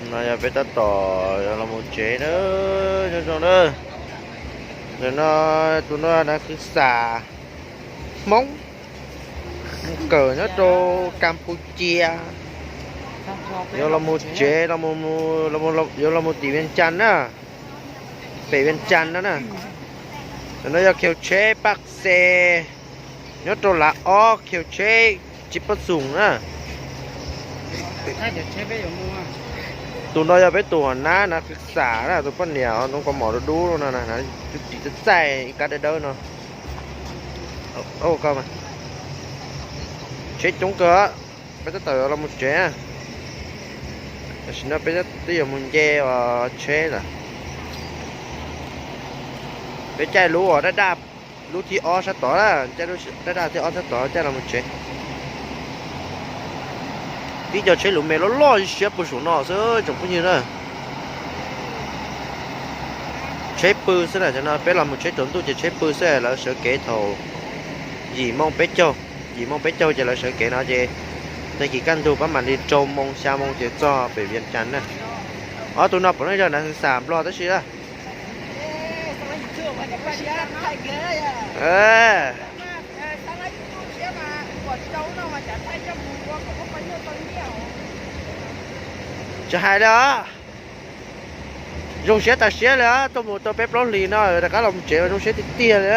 No yog peb tab tom yuav los mus tsev na, nyob zoo na. Ntawm no tus no na kwv xam Hmoob mus kawm nyob rau Campuchia, yuav los mus tsev, yuav los mus tim Vias Cas na, pem Vias Cas no na. Ntawm no yog khiv tsheb paj xe nyob rau lav ob, khiv tsheb tsis paj xoom na. Tus no yog peb tus nab na kwv xam na, tus poj niam ntoo kaus mom dub dub no, tus txiv txaij txaij ib kab dawb dawb no. Tsheb coob kawg, peb tab tom yuav los mus tsev. Tam sim no peb twb yuav mus nce tsheb lawm. Peb caij lub uas daj daj, lub thib ob sab tod na, caij lub daj daj thib ob sab tod caij los mus tsev. Tib co tsheb lus me loj loj siab puag saum no xwb tsoom phooj ywg na. Tsheb pw xwb na, no peb los mus tsheb tsaus ntuj ces tsheb pw xwb, lawv sawv kev thaum yim moo peb caug, yim moo peb caug ces lawv sawv kev no ces tag kis kaj ntug pab mam li rau moo xya moo ces txog pem Vias Cas na. Ob tug no puav leej yog nav xwm xam Nplog tab sis tsis hais li os. Zoo siab tas siab li os, tuaj mus tau peb plaub hlis no rov qab los tsev zoo siab tiag tiag li.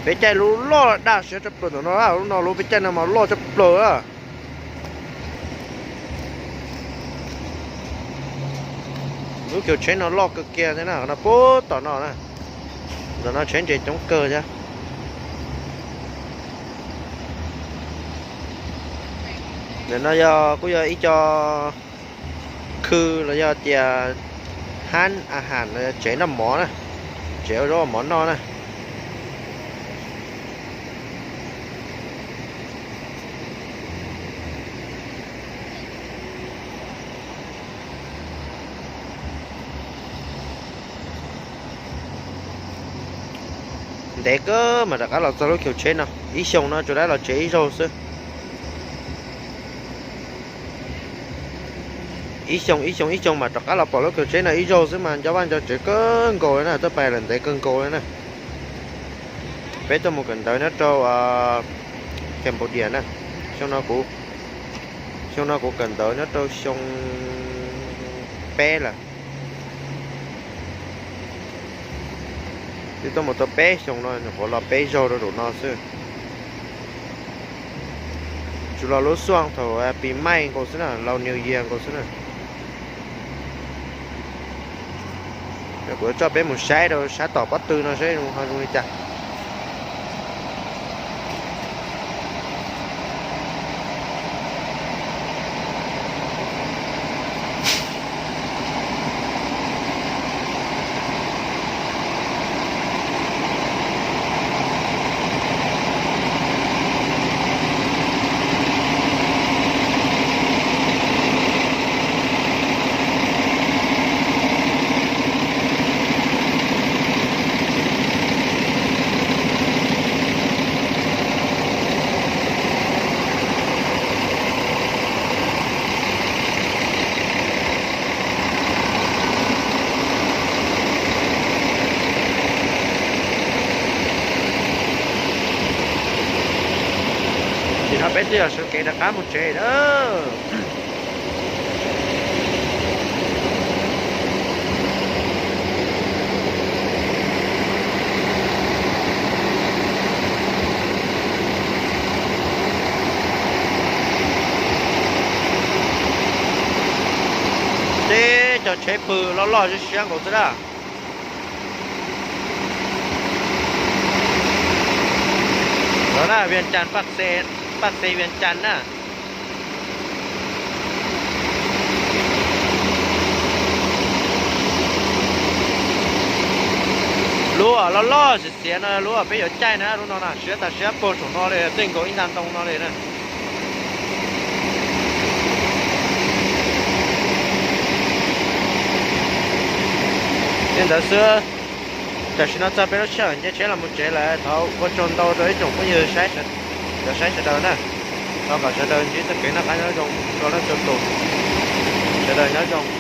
Peb caij lub loj daj siab tshaj plaws ntawm no, lub no lub peb caij no mas loj tshaj plaws. Lub khiv tsheb no loj kawg kiag thiab na, no puag tom no na. Ntawm no tsheb ntses coob kawg thiab. Ntawm no yog kuj yog ib co khw los yog tias hab a has los yog tsev noj mov na, tsev ua zaub ua mov noj na. Ntev kawg mas rov qab los txog lub khiv tsheb no, ib xyoos no tsuas dab los tsev ib zaug xwb. Ib xyoos ib xyoos ib xyoos mas rov qab los pom lub khiv tsheb no ib zaug xwb mas nco vaj nco tsev kawg nkaus li na, tuaj pais lawm ntev kawg nkaus li na. Peb tuaj mus kawm ntawv nyob rau Cambodia na. Xyoo no kuv, xyoo no kuv kawm ntawv nyob rau xyoo peb lawm. Twb tuaj mus tau peb xyoos no, nyuam qhuav los peb zaug rau zaum no xwb. Tsuas los lub xuaj thaum pis maij nkaus xwb na, laus New Year nkaus xwb na. Kuv coj peb mus saib rau sab tom pob tw no seb ho zoo li cas. Ces no peb twb yog sawv kev rov qab mus tsev na. Teb cov tsheb pw loj loj siab siab nkaus xwb na. Los na, Vias Cas, Paj Xes Vias Cas na. Lub loj loj xiav xiav no lub peb yuav caij na, lub no na siab tas siab puag saum no li, tej nkaus ib nta ntoo no li na. Li ntawd xwb, Tam sim no txog peb lub sij hawm nce tsheb los mus tsev lawm, thov ua tsaug ntau rau ib tsoom phooj ywg, cov saib sawv daws na. Thov kom sawv daws ntsib txoj kev noj qab nyob zoo rau leej txhua tus. Sawv daws nyob zoo.